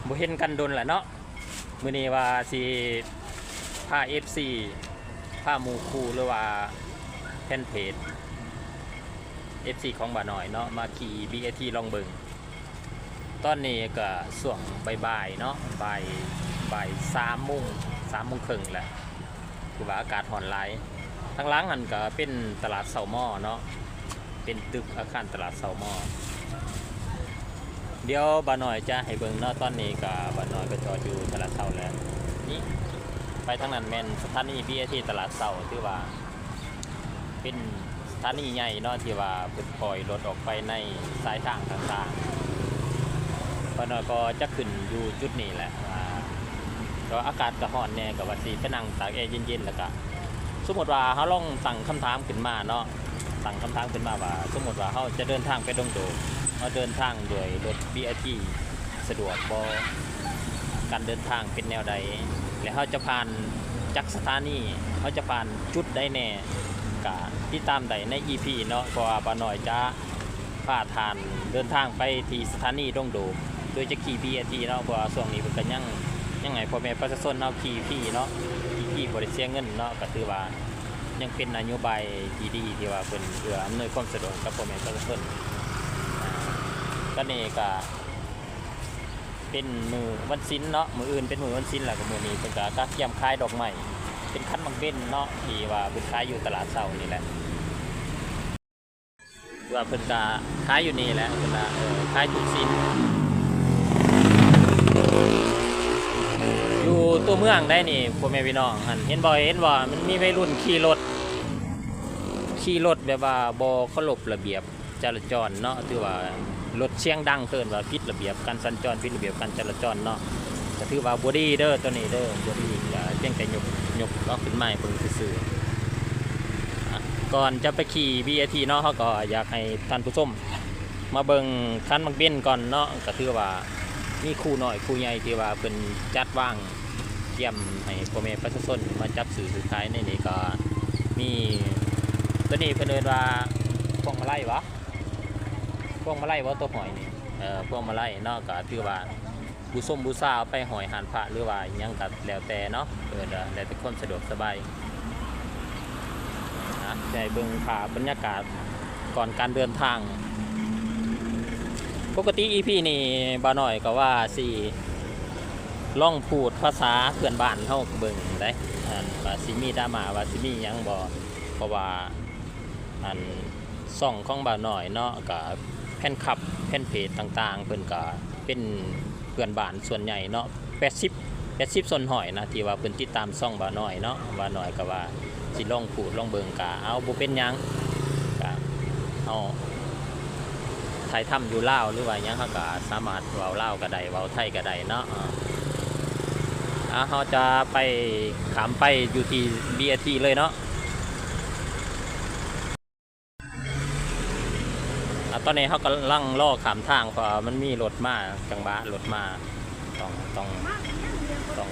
ບໍ່ເຫັນກັນດົນແລ້ວເນາະ. ມື້ນີ້ວ່າຊິພາເອັຟຊີ ພາໝູ່ຄູ່ ຫຼືວ່າແຟນເພຈເອັຟຊີຂອງບ່າວນ້ອຍເນາະ ມາຂີ່ບີເອທີລອງເບິ່ງ. ຕອນນີ້ກໍຊ່ວງບ່າຍໆເນາະ ບ່າຍ ບ່າຍສາມໂມງ ສາມໂມງເຄິ່ງແລ້ວ. ຄືວ່າອາກາດຮ້ອນຫຼາຍ. ທາງຫຼັງຫັ້ນກໍເປັນຕະຫຼາດເຊົາມໍເນາະ ເປັນຕຶກອາຄານຕະຫຼາດເຊົາມໍ. ດຽວບ່າວນ້ອຍຈະໃຫ້ເບິ່ງເນາະ. ຕອນນີ້ກໍບ່າວນ້ອຍກໍຈອດຢູ່ຕະຫຼາດເຊົາແລ້ວ. ນີ້ ໄປທາງນັ້ນແມ່ນສະຖານີບີເອທີຕະຫຼາດເຊົາ ຖືວ່າເປັນສະຖານີໃຫຍ່ເນາະ ທີ່ວ່າເພິ່ນປ່ອຍລົດອອກໄປໃນສາຍທາງຕ່າງໆ. ບ່າວນ້ອຍກໍຈະຂຶ້ນຢູ່ຈຸດນີ້ແຫຼະ ວ່າ ກໍອາກາດກໍຮ້ອນແດ່ ກໍວ່າຊິໄປນັ່ງຕາກແອເຢັນໆ ແລ້ວກະ ສົມມຸດວ່າເຮົາລອງຕັ້ງຄຳຖາມຂຶ້ນມາເນາະ ຕັ້ງຄຳຖາມຂຶ້ນມາວ່າ ສົມມຸດວ່າເຮົາຈະເດີນທາງໄປດົງໂດກ ເຮົາເດີນທາງດ້ວຍລົດບີເອທີສະດວກບໍ່? ການເດີນທາງເປັນແນວໃດ? ແລະເຮົາຈະຜ່ານຈັກສະຖານີ? ເຮົາຈະຜ່ານຈຸດໃດແດ່? ກະຕິດຕາມໄດ້ໃນອີພີເນາະ ເພາະວ່າບ່າວນ້ອຍຈະ ພາທ່ານເດີນທາງໄປທີ່ສະຖານີດົງໂດກ ໂດຍຈະຂີ່ບີເອທີເນາະ ເພາະວ່າຊ່ວງນີ້ເພິ່ນກໍຍັງ ຍັງໃຫ້ພໍ່ແມ່ປະຊາຊົນເຮົາຂີ່ຟຣີເນາະ ຂີ່ຟຣີບໍ່ໄດ້ເສຍເງິນເນາະ. ກໍຖືວ່າຍັງເປັນນະໂຍບາຍທີ່ດີ ທີ່ວ່າເພິ່ນເອື້ອອຳນວຍຄວາມສະດວກກັບພໍ່ແມ່ປະຊາຊົນ. ຕອນນີ້ກໍເປັນມື້ວັນສິນເນາະ ມື້ອື່ນເປັນມື້ວັນສິນ ແລ້ວກໍມື້ນີ້ເພິ່ນກໍກະກຽມຂາຍດອກໄມ້ ເປັນຂັນໝາກເບັນເນາະ ທີ່ວ່າເພິ່ນຂາຍຢູ່ຕະຫຼາດເຊົ້ານີ້ແຫຼະ. ວ່າເພິ່ນກະຂາຍຢູ່ນີ້ແຫຼະ ເພິ່ນວ່າ ເອີ ຂາຍທຸກສິນ ຢູ່ຕົວເມືອງໃດນີ້ ພໍ່ແມ່ພີ່ນ້ອງຫັ້ນ ເຫັນບໍ່ ເຫັນບໍ່ ມັນມີໄວລຸ້ນຂີ່ລົດ ຂີ່ລົດແບບວ່າບໍ່ເຄົາລົບລະບຽບຈະລາຈອນເນາະ ຖືວ່າລົດສຽງດັງ ເອີ້ນວ່າຜິດລະບຽບການສັນຈອນ ຜິດລະບຽບການຈະລາຈອນເນາະ. ກໍຖືວ່າບໍ່ດີເດີ ໂຕນີ້ເດີ ບໍ່ດີ ກໍພຽງແຕ່ຍົກ ຍົກເອົາຂຶ້ນມາໃຫ້ເບິ່ງຊື່ໆ. ອາ ກ່ອນຈະໄປຂີ່ບີເອທີເນາະ ເຮົາກໍຢາກໃຫ້ທ່ານຜູ້ຊົມມາເບິ່ງຂັນໝາກເບັນກ່ອນເນາະ. ກໍຖືວ່າມີຄູ່ນ້ອຍຄູ່ໃຫຍ່ທີ່ວ່າເພິ່ນຈັດວາງກຽມໃຫ້ພໍ່ແມ່ປະຊາຊົນມາຈັບຊື້ຊື້ຂາຍໃນນີ້ ກໍມີ ໂຕນີ້ເພິ່ນເອີ້ນວ່າພວງມາໄລຫວາ? ພວງມາໄລບໍ່ ຕົວຫ້ອຍນີ້? ເອີ ພວງມາໄລເນາະ ກໍຖືວ່າ ບູຊົມບູຊາເອົາໄປຫ້ອຍຮ້ານພະ ຫຼືວ່າຫຍັງກໍແລ້ວແຕ່ເນາະ ເອີ ແລ້ວແຕ່ຄວາມສະດວກສະບາຍ. ອາ ຈະໃຫ້ເບິ່ງພາບບັນຍາກາດກ່ອນການເດີນທາງ. ປົກກະຕິອີພີນີ້ ບ່າວນ້ອຍກໍວ່າຊິລອງພູດພາສາເພື່ອນບ້ານເຮົາເບິ່ງໄດ໋ ອັນວ່າຊິມີດຣາມາ ວ່າຊິມີຫຍັງບໍ່ ເພາະວ່າ ອັນ ຊ່ອງຂອງບ່າວນ້ອຍເນາະ ກະແຟນຄລັບ ແຟນເພຈຕ່າງໆ ເພິ່ນກະເປັນເພື່ອນບ້ານສ່ວນໃຫຍ່ເນາະ ແປດສິບ ແປດສິບສ່ວນຮ້ອຍນະ ທີ່ວ່າເພິ່ນຕິດຕາມຊ່ອງບ່າວນ້ອຍເນາະ. ບ່າວນ້ອຍກະວ່າຊິລອງພູດລອງເບິ່ງ ກະເອົາ ບໍ່ເປັນຫຍັງ ກະເຮົາຖ່າຍທຳຢູ່ລາວ ຫຼືວ່າຫຍັງ ເຮົາກະສາມາດເວົ້າລາວກະໄດ້ ເວົ້າໄທກະໄດ້ເນາະ. ອາ ເຮົາຈະໄປ ຂ້າມໄປຢູ່ທີ່ບີເອທີເລີຍເນາະ. ອາ ຕອນນີ້ເຮົາກຳລັງລໍຂ້າມທາງ ເພາະວ່າມັນມີລົດມາ ຈັງຫວະລົດມາ ຕ້ອງ ຕ້ອງ ຕ້ອງ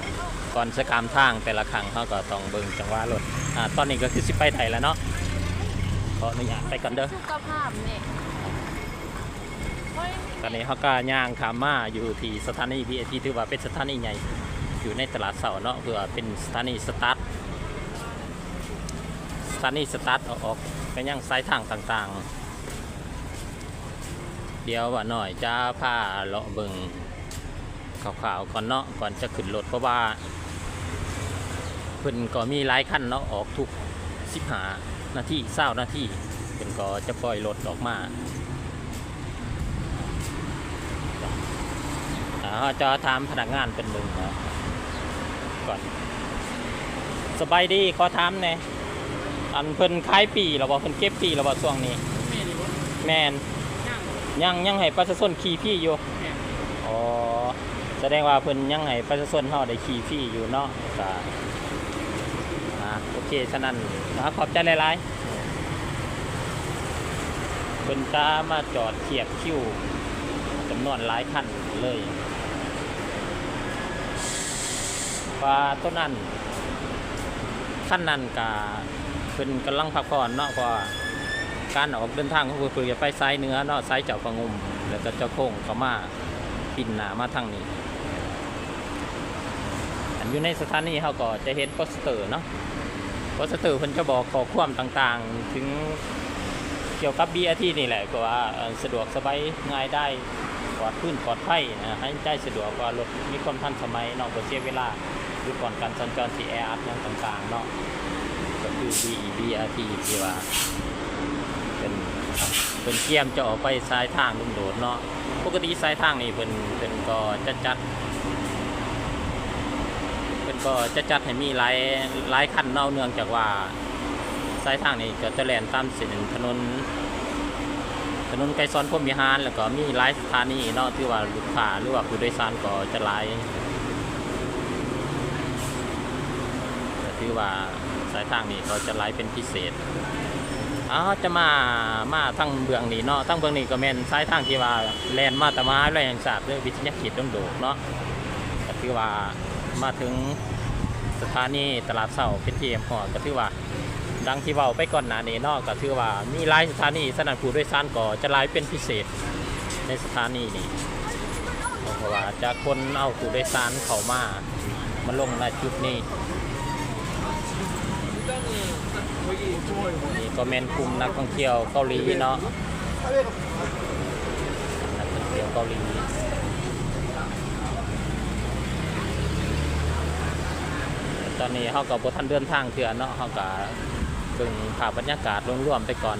ກ່ອນຈະຂ້າມທາງແຕ່ລະຄັ້ງ ເຮົາກໍຕ້ອງເບິ່ງຈັງຫວະລົດ. ອາ ຕອນນີ້ກໍຄືຊິໄປໄດ້ແລ້ວເນາະ ຂໍອະນຸຍາດໄປກ່ອນເດີ. ສຸຂະພາບນີ້ ຕອນນີ້ເຮົາກໍຍ່າງຂ້າມມາຢູ່ທີ່ສະຖານີບີເອທີ ຖືວ່າເປັນສະຖານີໃຫຍ່ຢູ່ໃນຕະຫຼາດເຊົ້າເນາະ ເພື່ອເປັນສະຖານີສະຕາດ ສະຖານີສະຕາດອອກໄປຍັງສາຍທາງຕ່າງໆ. ດຽວບ່າວນ້ອຍຈະພາເລາະເບິ່ງຄ່າວໆກ່ອນເນາະ ກ່ອນຈະຂຶ້ນລົດ ເພາະວ່າເພິ່ນກໍມີຫຼາຍຄັນເນາະ ອອກທຸກສິບຫ້ານາທີ ຊາວນາທີ ເພິ່ນກໍຈະປ່ອຍລົດອອກມາ. ອາ ເຮົາຈະຖາມພະນັກງານເພິ່ນເບິ່ງເນາະ ກ່ອນ. ສະບາຍດີ ຂໍຖາມແດ່ ອັນ ເພິ່ນຂາຍຟຣີແລ້ວບໍ່? ເພິ່ນເກັບຟຣີແລ້ວບໍ່ຊ່ວງນີ້? ແມ່ນ ຍັງ ຍັງໃຫ້ປະຊາຊົນຂີ່ຟຣີຢູ່. ອໍ ສະແດງວ່າເພິ່ນຍັງໃຫ້ປະຊາຊົນເຮົາໄດ້ຂີ່ຟຣີຢູ່ເນາະ. ກະ ອາ ໂອເຄ ສະນັ້ນ ອາ ຂອບໃຈຫຼາຍໆ. ເພິ່ນຈະມາຈອດທຽບຄິວຈຳນວນຫຼາຍຄັນເລີຍ ວ່າໂຕນັ້ນ ຄັນນັ້ນກະເພິ່ນກຳລັງພັກຜ່ອນເນາະ ເພາະວ່າການອອກເດີນທາງຂອງເພິ່ນ ເພິ່ນຈະໄປສາຍເໜືອເນາະ ສາຍເຈົ້າພະງຸ່ມ ແລ້ວກໍເຈົ້າໂຄງເຂົ້າມາ ປິ່ນໜ້າມາທາງນີ້. ຢູ່ໃນສະຖານີເຮົາກໍຈະເຫັນໂປສເຕີເນາະ, ໂປສເຕີເພິ່ນຈະບອກຂໍ້ຄວາມຕ່າງໆ ເຖິງກ່ຽວກັບ ບີ ອາ ທີ ນີ້ແຫຼະ ກໍວ່າ ເອີ່ ສະດວກສະບາຍ ງ່າຍດາຍ ປອດພື້ນປອດໄພນະ, ຫາຍໃຈສະດວກ ວ່າລົດມີຄວາມທັນສະໄໝເນາະ, ບໍ່ເສຍເວລາ ຫຼຸດຜ່ອນການສັນຈອນທີ່ແອອັດຫຍັງຕ່າງໆເນາະ, ກໍຄື ບີ ອີ ບີ ອາ ທີ ທີ່ວ່າເປັນ ເພິ່ນກຽມຈະອອກໄປສາຍທາງລຸງໂດດເນາະ. ປົກກະຕິສາຍທາງນີ້ເພິ່ນ ເພິ່ນກໍຈະຈັດ ເພິ່ນກໍຈະຈັດໃຫ້ມີຫຼາຍ ຫຼາຍຄັນເນາະ, ເນື່ອງຈາກວ່າສາຍທາງນີ້ກໍຈະແລ່ນຕາມເສັ້ນຖະໜົນ ຖະໜົນໄກສອນພົມວິຫານ ແລ້ວກໍມີຫຼາຍສະຖານີເນາະ, ຖືວ່າລູກຄ້າ ຫຼືວ່າຜູ້ໂດຍສານກໍຈະຫຼາຍ ກໍຖືວ່າ ສາຍທາງນີ້ກໍຈະຫຼາຍເປັນພິເສດ. ເຮົາຈະມາ ມາທາງເບື້ອງນີ້ເນາະ, ທາງເບື້ອງນີ້ກໍແມ່ນສາຍທາງທີ່ວ່າແລ່ນມາແຕ່ມະຫາວິທະຍາໄລແຫ່ງຊາດ ຫຼື ວິທະຍາເຂດດົງໂດກເນາະ, ກໍຖືວ່າມາເຖິງສະຖານີຕະຫຼາດເຊົ້າເປັນທີ່ຮຽບຮ້ອຍ, ກໍຖືວ່າ ດັ່ງທີ່ເວົ້າໄປກ່ອນໜ້ານີ້ເນາະ, ກໍຖືວ່າມີຫຼາຍສະຖານີ, ສະນັ້ນຜູ້ໂດຍສານກໍຈະຫຼາຍເປັນພິເສດໃນສະຖານີນີ້ ເພາະວ່າຈະຂົນເອົາຜູ້ໂດຍສານເຂົ້າມາ ມາລົງ ນະ ຈຸດນີ້. ນີ້ກໍແມ່ນກຸ່ມນັກທ່ອງທ່ຽວເກົາຫຼີເນາະ, ນັກທ່ອງທ່ຽວເກົາຫຼີ. ຕອນນີ້ເຮົາກໍບໍ່ທັນເດີນທາງເທື່ອເນາະ, ເຮົາກໍເບິ່ງພາບບັນຍາກາດລວມໆໄປກ່ອນ.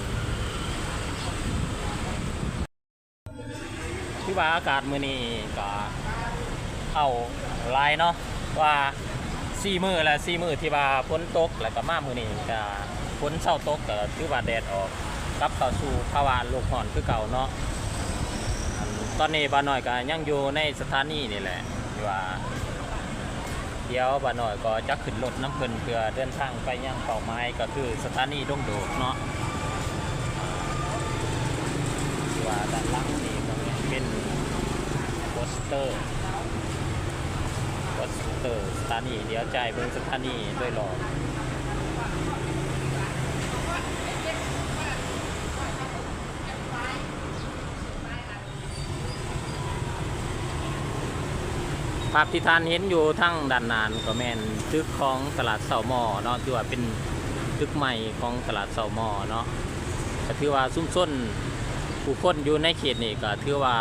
ຖືວ່າອາກາດມື້ນີ້ກໍເອົາຫຼາຍເນາະ, ວ່າສີ່ມື້ແລ້ວ ສີ່ມື້ທີ່ວ່າຝົນຕົກ ແລ້ວກໍມາມື້ນີ້ກໍຝົນເຊົາຕົກ, ກໍຖືວ່າແດດອອກ, ກັບເຂົ້າສູ່ພາວະໂລກຮ້ອນຄືເກົ່າເນາະ. ອັນ ຕອນນີ້ບ່າວນ້ອຍກໍຍັງຢູ່ໃນສະຖານີນີ້ແຫຼະ ທີ່ວ່າ ດຽວບ່າວນ້ອຍກໍຈະຂຶ້ນລົດນຳເພິ່ນ ເພື່ອເດີນທາງໄປຍັງເປົ້າໝາຍ ກໍຄືສະຖານີດົງໂດກເນາະ. ທີ່ວ່າດ້ານຫຼັງນີ້ກໍແມ່ນເປັນໂປສເຕີ ໂປສເຕີສະຖານີ, ດຽວຈະໃຫ້ເບິ່ງສະຖານີໂດຍລອບ. ພາບທີ່ທ່ານເຫັນຢູ່ທາງດ້ານໜ້ານີ້ກໍແມ່ນຕຶກຂອງຕະຫຼາດເຊົ້າມໍເນາະ, ຖືວ່າເປັນຕຶກໃໝ່ຂອງຕະຫຼາດເຊົ້າມໍເນາະ. ກໍຖືວ່າຊຸມຊົນຜູ້ຄົນຢູ່ໃນເຂດນີ້ກໍຖືວ່າ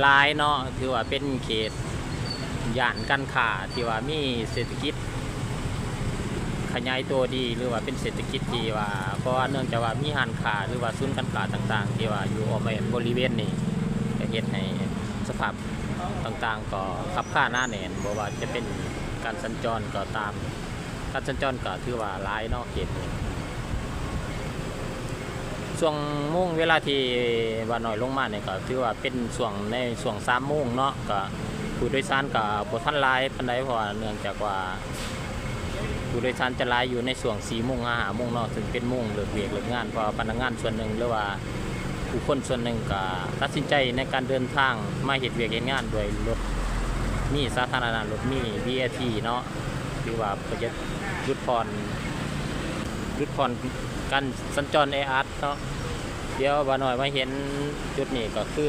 ຫຼາຍເນາະ, ຖືວ່າເປັນເຂດ ຍ່ານການຄ້າທີ່ວ່າມີເສດຖະກິດຂະຫຍາຍຕົວດີ ຫຼືວ່າເປັນເສດຖະກິດທີ່ວ່າ ເພາະວ່າເນື່ອງຈາກວ່າມີຮ້ານຄ້າ ຫຼືວ່າສູນການຄ້າຕ່າງໆ ທີ່ວ່າຢູ່ອ້ອມບໍລິເວນນີ້ ກໍເຮັດໃຫ້ສະພາບຕ່າງໆກໍຄັບຄາໜາແໜ້ນ, ບໍ່ວ່າຈະເປັນການສັນຈອນກໍຕາມ. ການສັນຈອນກໍຖືວ່າຫຼາຍເນາະເຂດນີ້. ຊ່ວງໂມງເວລາທີ່ບ່າວນ້ອຍລົງມານີ້ ກໍຖືວ່າເປັນຊ່ວງ ໃນຊ່ວງສາມໂມງເນາະ, ກໍຜູ້ໂດຍສານກໍບໍ່ທັນຫຼາຍປານໃດ ເພາະວ່າເນື່ອງຈາກວ່າຜູ້ໂດຍສານຈະຫຼາຍຢູ່ໃນຊ່ວງສີ່ໂມງຫາຫ້າໂມງເນາະ, ຊຶ່ງເປັນໂມງເລີກວຽກເລີກງານ, ເພາະວ່າພະນັກງານສ່ວນໜຶ່ງ ຫຼືວ່າຜູ້ຄົນສ່ວນໜຶ່ງກໍຕັດສິນໃຈໃນການເດີນທາງມາເຮັດວຽກເຮັດງານດ້ວຍລົດມີສາທາລະນະ, ລົດມີ ວີ ໄອ ພີ ເນາະ. ຖືວ່າປະຢັດ ຫຼຸດຜ່ອນ ຫຼຸດຜ່ອນການສັນຈອນແອອັດເນາະ. ດຽວບ່າວນ້ອຍມາເຫັນຈຸດນີ້ກໍຄື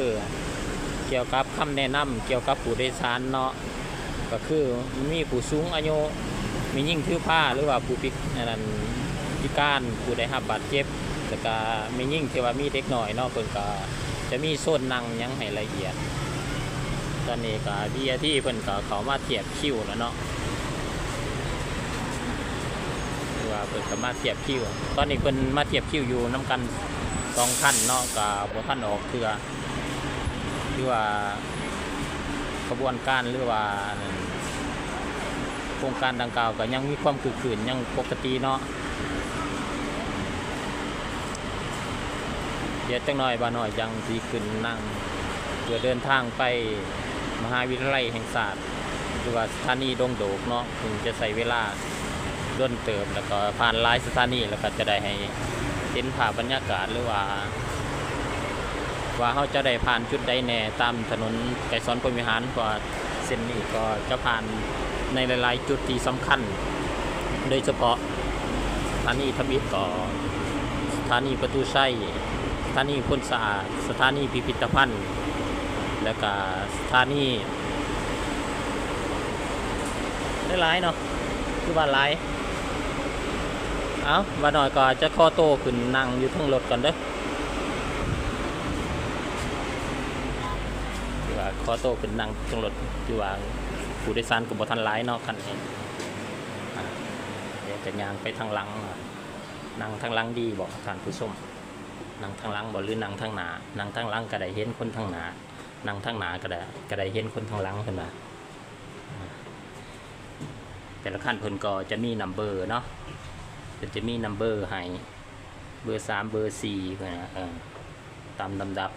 ກ່ຽວກັບຄຳແນະນຳກ່ຽວກັບຜູ້ໂດຍສານເນາະ, ກໍຄືມີຜູ້ສູງອາຍຸ, ແມ່ຍິງຖືພາ ຫຼືວ່າຜູ້ພິ ອັນນັ້ນ ພິການ, ຜູ້ໄດ້ຮັບບາດເຈັບ, ແລ້ວກະແມ່ຍິງທີ່ວ່າມີເດັກນ້ອຍເນາະ, ເພິ່ນກໍຈະມີໂຊນນັ່ງຫຍັງໃຫ້ລະອຽດ. ຕອນນີ້ກໍ ວີ ໄອ ພີ ເພິ່ນກໍເຂົ້າມາທຽບ ຄິວແລ້ວເນາະ, ຄືວ່າເພິ່ນກໍມາທຽບຄິວ. ຕອນນີ້ເພິ່ນມາທຽບຄິວຢູ່ນຳກັນສອງຄັນເນາະ, ກໍບໍ່ທັນອອກເທື່ອ. ຄືວ່າຂະບວນການ ຫຼືວ່າອັນນັ້ນ ໂຄງການດັ່ງກ່າວກໍຍັງມີຄວາມຄຶກຄື້ນ ຍັງປົກກະຕິເນາະ. ດຽວຈັກໜ້ອຍບ່າວນ້ອຍຈັ່ງຊິຂຶ້ນນັ່ງ ເພື່ອເດີນທາງໄປມະຫາວິທະຍາໄລແຫ່ງຊາດ ຫຼືວ່າສະຖານີດົງໂດກເນາະ, ເຊິ່ງຈະໃຊ້ເວລາດົນເຕີບ ແລ້ວກໍຜ່ານຫຼາຍສະຖານີ ແລ້ວກໍຈະໄດ້ໃຫ້ເຫັນພາບບັນຍາກາດ ຫຼືວ່າ ວ່າເຮົາຈະໄດ້ຜ່ານຈຸດໃດແດ່ຕາມຖະໜົນໄກສອນພົມວິຫານ, ເພາະວ່າເສັ້ນນີ້ກໍຈະຜ່ານໃນຫຼາຍໆຈຸດທີ່ສຳຄັນ ໂດຍສະເພາະສະຖານີທຳອິດກໍ ສະຖານີປະຕູໄຊ, ສະຖານີໂພນສະອາດ, ສະຖານີພິພິດຕະພັນ ແລ້ວກະສະຖານີ ສ ຫຼາຍໆເນາະ ຄືວ່າຫຼາຍ. ເອົ້າ ບ່າວນ້ອຍກໍຈະຂໍໂຕຂຶ້ນນັ່ງຢູ່ເທິງລົດກ່ອນເດີ້ ຄືວ່າຂໍໂຕຂຶ້ນນັ່ງເທິງລົດ ຄືວ່າຜູ້ໂດຍສານກໍບໍ່ທັນຫຼາຍເນາະ ຄັນນີ້. ອາ ດຽວຈະຍ່າງໄປທາງຫຼັງ ນັ່ງທາງຫຼັງດີບໍ່ທ່ານຜູ້ຊົມ? ນັ່ງທາງຫຼັງບໍ່ ຫຼືນັ່ງທາງໜ້າ? ນັ່ງທາງຫຼັງກໍໄດ້ເຫັນຄົນທາງໜ້າ ນັ່ງທາງໜ້າກໍໄດ້ ກໍໄດ້ເຫັນຄົນທາງຫຼັງເພິ່ນວ່າ. ແຕ່ລະຄັນເພິ່ນກໍຈະມີນຳເບີເນາະ ເພິ່ນຈະມີນຳເບີໃຫ້ ເບີສາມ ເບີສີ່ ເພິ່ນວ່າ ເອີ ຕາມລຳດັບ.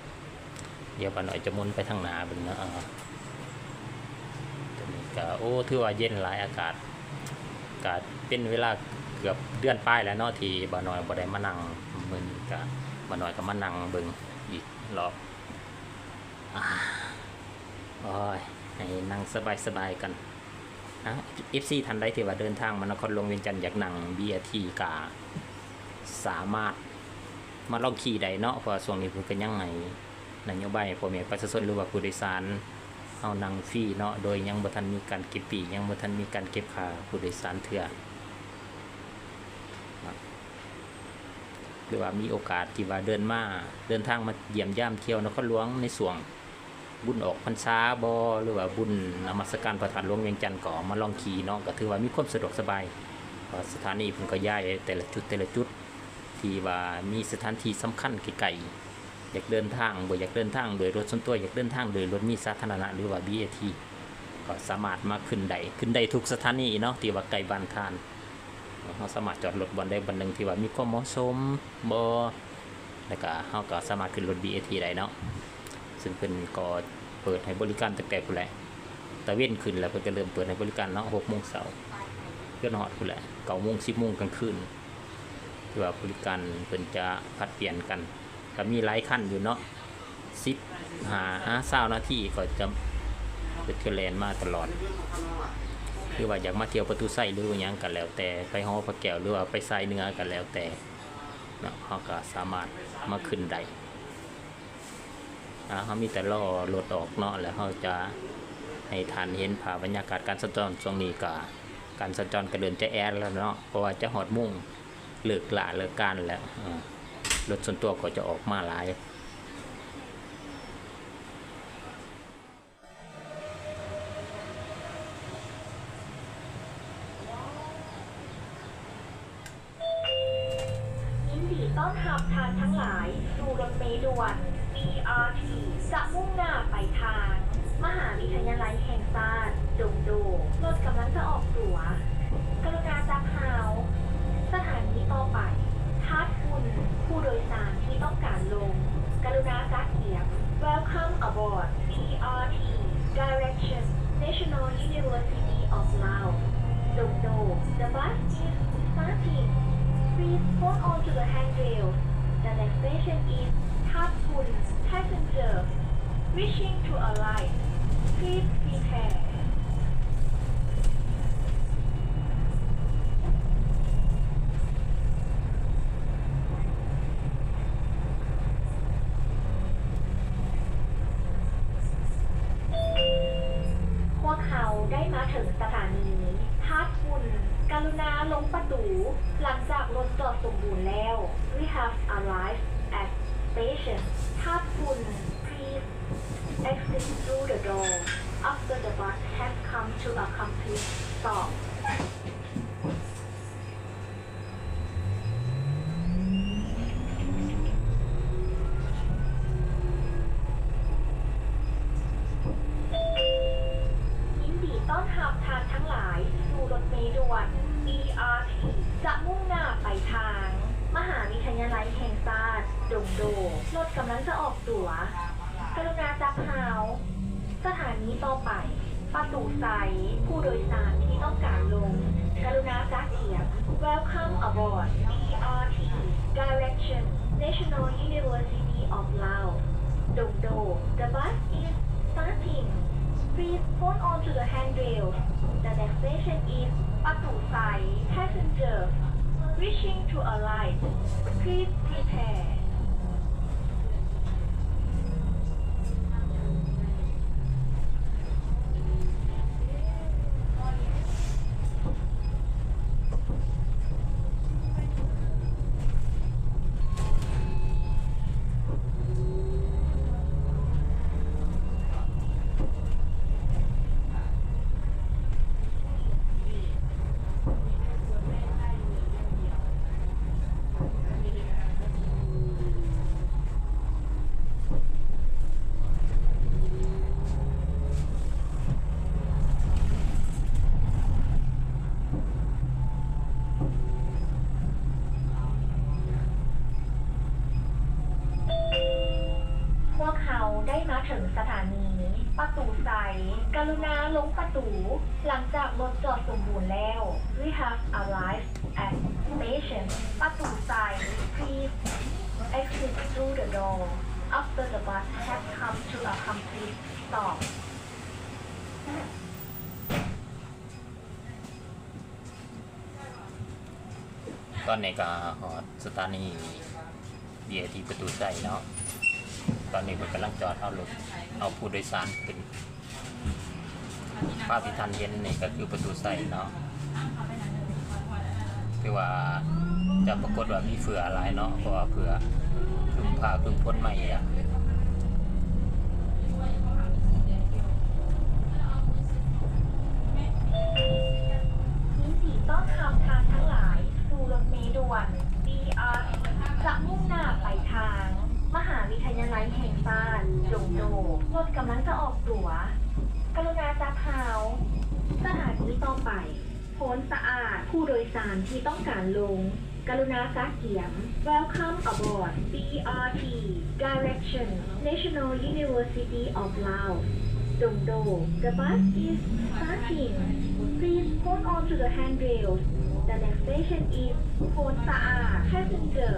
ດຽວບ່າວນ້ອຍຈະໝູນໄປທາງໜ້າເບິ່ງເນາະ. ເອີ ຕອນນີ້ກໍ ໂອ້ ຖືວ່າເຢັນຫຼາຍອາກາດ ກໍເປັນເວລາເກືອບເດືອນປາຍແລ້ວເນາະ ທີ່ບ່າວນ້ອຍບໍ່ໄດ້ມານັ່ງ ມື້ນີ້ກໍບ່າວນ້ອຍກໍມານັ່ງເບິ່ງອີກລອບ. ອາ ໂອ້ຍ ໃຫ້ນັ່ງສະບາຍໆກັນ. ອາ ເອັຟຊີ ທ່ານໃດທີ່ວ່າເດີນທາງມານະຄອນຫຼວງວຽງຈັນ ຢາກນັ່ງ ບີອາທີ ກະສາມາດມາລອງຂີ່ໄດ້ເນາະ ເພາະວ່າຊ່ວງນີ້ເພິ່ນກໍຍັງໃຫ້ນະໂຍບາຍໃຫ້ພໍ່ແມ່ປະຊາຊົນ ຫຼືວ່າຜູ້ໂດຍສານເຮົານັ່ງຟຣີເນາະ ໂດຍຍັງບໍ່ທັນມີການເກັບປີ້ ຍັງບໍ່ທັນມີການເກັບຄ່າຜູ້ໂດຍສານເທື່ອ. ຫຼືວ່າມີໂອກາດທີ່ວ່າເດີນມາ ເດີນທາງມາຢ້ຽມຢາມທ່ຽວນະຄອນຫຼວງໃນຊ່ວງບຸນອອກພັນສາບໍ ຫຼືວ່າບຸນນະມັດສະການພະທາດຫຼວງວຽງຈັນ ກໍມາລອງຂີ່ເນາະ ກໍຖືວ່າມີຄວາມສະດວກສະບາຍ ເພາະສະຖານີເພິ່ນກໍຍ້າຍແຕ່ລະຈຸດ ແຕ່ລະຈຸດ ທີ່ວ່າມີສະຖານທີ່ສຳຄັນໃກ້ໆ ຢາກເດີນທາງ ບໍ່ຢາກເດີນທາງໂດຍລົດສ່ວນຕົວ ຢາກເດີນທາງໂດຍລົດມີສາທາລະນະ ຫຼືວ່າ ບີເອທີ ກໍສາມາດມາຂຶ້ນໄດ້ ຂຶ້ນໄດ້ທຸກສະຖານີເນາະ ທີ່ວ່າໃກ້ບ້ານທ່ານ. ເຮົາສາມາດຈອດລົດບ່ອນໃດບ່ອນໜຶ່ງທີ່ວ່າມີຄວາມເໝາະສົມບໍ ແລ້ວກະເຮົາກໍສາມາດຂຶ້ນລົດ ບີເອທີ ໄດ້ເນາະ ຊຶ່ງເພິ່ນກໍເປີດໃຫ້ບໍລິການຕັ້ງແຕ່ພຸ້ນແຫຼະ ຕາເວັນຂຶ້ນແລ້ວ ເພິ່ນກໍເລີ່ມເປີດໃຫ້ບໍລິການເນາະ ຫົກໂມງເຊົ້າ ຈົນຮອດພຸ້ນແຫຼະ ເກົ້າໂມງ ສິບໂມງກາງຄືນ ທີ່ວ່າບໍລິການເພິ່ນຈະຜັດປ່ຽນກັນ ກໍມີຫຼາຍຄັນຢູ່ເນາະ ສິບຫ້າຫາຊາວນາທີກໍຈະ ເພິ່ນຈະແລ່ນມາຕະຫຼອດ ຫຼືວ່າຢາກມາທ່ຽວປະຕູໄຊ ຫຼືວ່າຫຍັງກໍແລ້ວແຕ່ ໄປຫໍພະແກ້ວ ຫຼືວ່າໄປສາຍເໜືອກໍແລ້ວແຕ່ເນາະ ເຮົາກໍສາມາດມາຂຶ້ນໄດ້. ອາ ເຮົາມີແຕ່ລໍລົດອອກເນາະ ແລ້ວເຮົາຈະໃຫ້ທ່ານເຫັນພາບບັນຍາກາດການສັນຈອນ. ຊ່ວງນີ້ກໍການສັນຈອນກໍເລີ່ມຈະແອອັດແລ້ວເນາະ ເພາະວ່າຈະຮອດໂມງ ເລີກລາເລີກການແລ້ວ ເອີ ລົດສ່ວນຕົວກໍຈະອອກມາຫຼາຍ. ຍິນດີຕ້ອນຮັບທ່ານທັງຫຼາຍສູ່ລົດເມດ່ວນ ບີອາທີ ຈະມຸ່ງໜ້າໄປທາງມະຫາວິທະຍາໄລແຫ່ງຊາດດົງໂດ. ລົດກຳລັງຈະອອກຕົວ. ກະລຸນາຈັບຮາວ. ສະຖານີຕໍ່ໄປ ທາດຝຸ່ນ. ຜູ້ໂດຍສານທີ່ຕ້ອງການລົງ ກະລຸນາຈັດກຽມ. Welcome aboard. ບີອາທີ Direction National University of Laos, Dongdo. The bus is starting. Please hold on to the handrail. The next station is Thadphun. Passenger wishing to alight, please prepare. ພວກເຮົາໄດ້ມາເຖິງສະຖານີທາດຝຸ່ນ. ກະລຸນາລົງປະຕູຫຼັງຈາກລົດຈອດສົມບູນແລ້ວ. We have arrived at station Thadphun. Please exit through the door after the bus has come to a complete stop. ຍິນດີຕ້ອນຮັບທ່ານທັງຫຼາຍສູ່ລົດເມດ່ວນ ບີອາທີ ຈະມຸ່ງໜ້າໄປທາງມະຫາວິທະຍາໄລແຫ່ງຊາດດົງໂດ. ລົດກຳລັງຈະອອກຕົວ. ກະລຸນາຈັບຮາວ. ສະຖານີຕໍ່ໄປ ປະຕູໄຊ. ຜູ້ໂດຍສານທີ່ຕ້ອງການລົງ ກະລຸນາຈັດກຽມ. Welcome aboard. ບີອາທີ Direction National University of Laos, Dongdo. The bus is starting. Please hold on to the handrail. The next station is ປະຕູໄຊ. Passenger wishing to alight, please prepare. ກະລຸນາລົງປະຕູ ຫຼັງຈາກລົດຈອດສົມບູນແລ້ວ. We have arrived at station ປະຕູໄຊ. Please exit through the door after the bus has come to a complete stop. ຕອນນີ້ກໍຮອດສະຖານີ ບີເອທີ ປະຕູໄຊເນາະ. ຕອນນີ້ເພິ່ນກຳລັງຈອດເອົາລົດ ເອົາຜູ້ໂດຍສານຂຶ້ນ. ພາບທີ່ທ່ານເຫັນນີ້ກໍຄືປະຕູໄຊເນາະ. ຖືວ່າຈະປາກົດວ່າມີເຝື້ອຫຼາຍເນາະ ເພາະວ່າເຝື້ອ ຄຶ້ມຟ້າຄຶ້ມຝົນມາອີກ. ຍິນດີຕ້ອນຮັບທ່ານທັງຫຼາຍສູ່ລົດເມດ່ວນ ບີອາທີ ຈະມຸ່ງໜ້າໄປທາງມະຫາວິທະຍາໄລແຫ່ງຊາດ ດົງໂດ. ລົດກຳລັງຈະອອກຕົວ. ກະລຸນາຈັບຮາວ. ສະຖານີຕໍ່ໄປ ໂພນສະອາດ. ຜູ້ໂດຍສານທີ່ຕ້ອງການລົງ ກະລຸນາຈັດກຽມ. Welcome aboard ບີອາທີ Direction National University of Laos, Dongdo. The bus is starting. Please hold on to the handrails. The next station is ໂພນສະອາດ. Passenger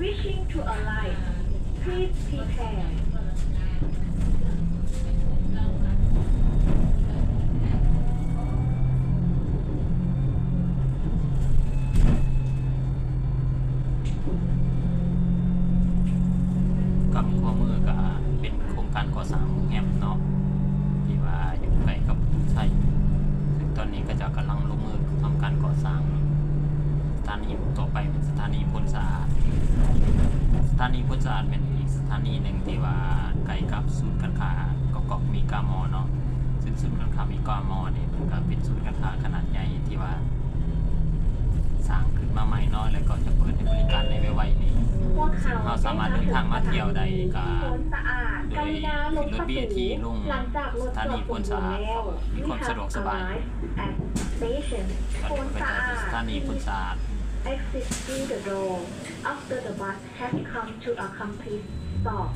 wishing to alight, please prepare. ກັບຂວາມືກະເປັນໂຄງການກໍ່ສ້າງໂຮງແຮມເນາະ ທີ່ວ່າຢູ່ໃກ້ກັບໄຊ ເຊິ່ງຕອນນີ້ເຂົາເຈົ້າກຳລັງລົງມືທຳການກໍ່ສ້າງ. ສະຖານີຕໍ່ໄປເປັນສະຖານີໂພນສະອາດ. ສະຖານີໂພນສະອາດແມ່ນອີກສະຖານີໜຶ່ງທີ່ວ່າໃກ້ກັບສູນການຄ້າກອກກອກມີກາມໍເນາະ. ເຊິ່ງສູນການຄ້າມີກາມໍນີ້ ເພິ່ນກໍເປັນສູນການຄ້າຂະໜາດໃຫຍ່ທີ່ວ່າສ້າງຂຶ້ນມາໃໝ່ເນາະ ແລ້ວກໍຈະເປີດໃຫ້ບໍລິການໃນໄວໆນີ້ ເຊິ່ງເຮົາສາມາດເດີນທາງມາທ່ຽວໄດ້ ກໍໂດຍຂຶ້ນລົດບີເອທີລົງສະຖານີໂພນສະອາດ ມີຄວາມສະດວກສະບາຍ. ສະຖານີໂພນສະອາດ. Exit through the door after the bus has come to a complete stop.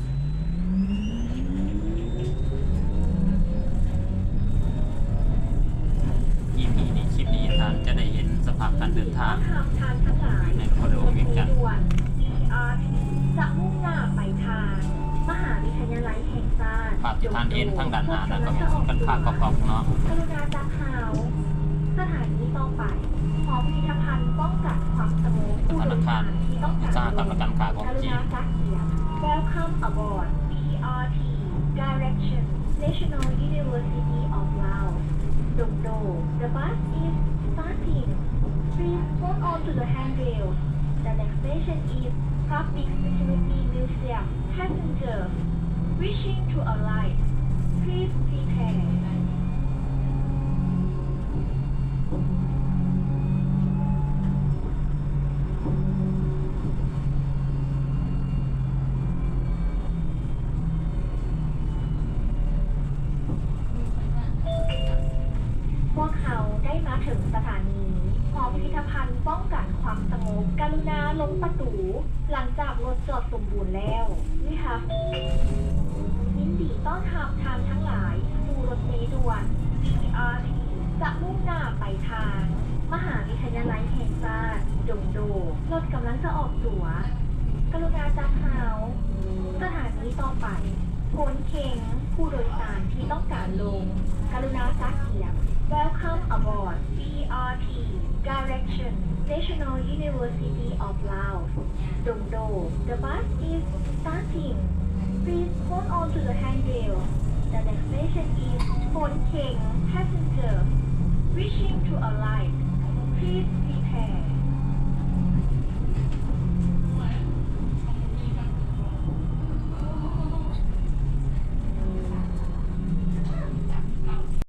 ອີພີນີ້ ຄລິບນີ້ ທ່ານຈະໄດ້ເຫັນສະພາບການເດີນທາງໃນນະຄອນຫຼວງວຽງຈັນ ຈະມຸ່ງໜ້າໄປທາງມະຫາວິທະຍາໄລແຫ່ງຊາດ. ພາບທີ່ທ່ານເຫັນທາງດ້ານໜ້ານັ້ນກໍແມ່ນສູນການຄ້າກອກກອກເນາະ. ກະລຸນາຈັບຮາວ. ສະຖານີຕໍ່ໄປ ຫໍພິພິທະພັນປ້ອງກັນຄວາມສະຫງົບ. ທະນາຄານອຸດສາຫະກຳ ແລະ ການຄ້າຂອງຈີນ. Welcome aboard ບີອາທີ Direction National University of Laos, Dongdo. The bus is starting. Please hold on to the handrails. The next station is Public Security Museum. Passenger wishing to alight, please prepare. ພວກເຮົາໄດ້ມາເຖິງສະຖານີຫໍພິພິທະພັນປ້ອງກັນຄວາມສະຫງົບ. ກະລຸນາລົງປະຕູ ຫຼັງຈາກລົດຈອດສົມບູນແລ້ວ. We have ຍິນດີຕ້ອນຮັບທ່ານທັງຫຼາຍສູ່ລົດເມດ່ວນ ບີອາທີ ຈະມຸ່ງໜ້າໄປທາງມະຫາວິທະຍາໄລແຫ່ງຊາດ ດົງໂດ. ລົດກຳລັງຈະອອກຕົວ. ກະລຸນາຈັບຮາວ. ສະຖານີຕໍ່ໄປ ໂພນເຄັງ. ຜູ້ໂດຍສານທີ່ຕ້ອງການລົງ ກະລຸນາຈັດກຽມ. Welcome aboard ບີອາທີ Direction National University of Laos, Dongdo. The bus is starting. Please hold on to the handrail. The next station is ໂພນເຄັງ. Passenger wishing to alight, please prepare.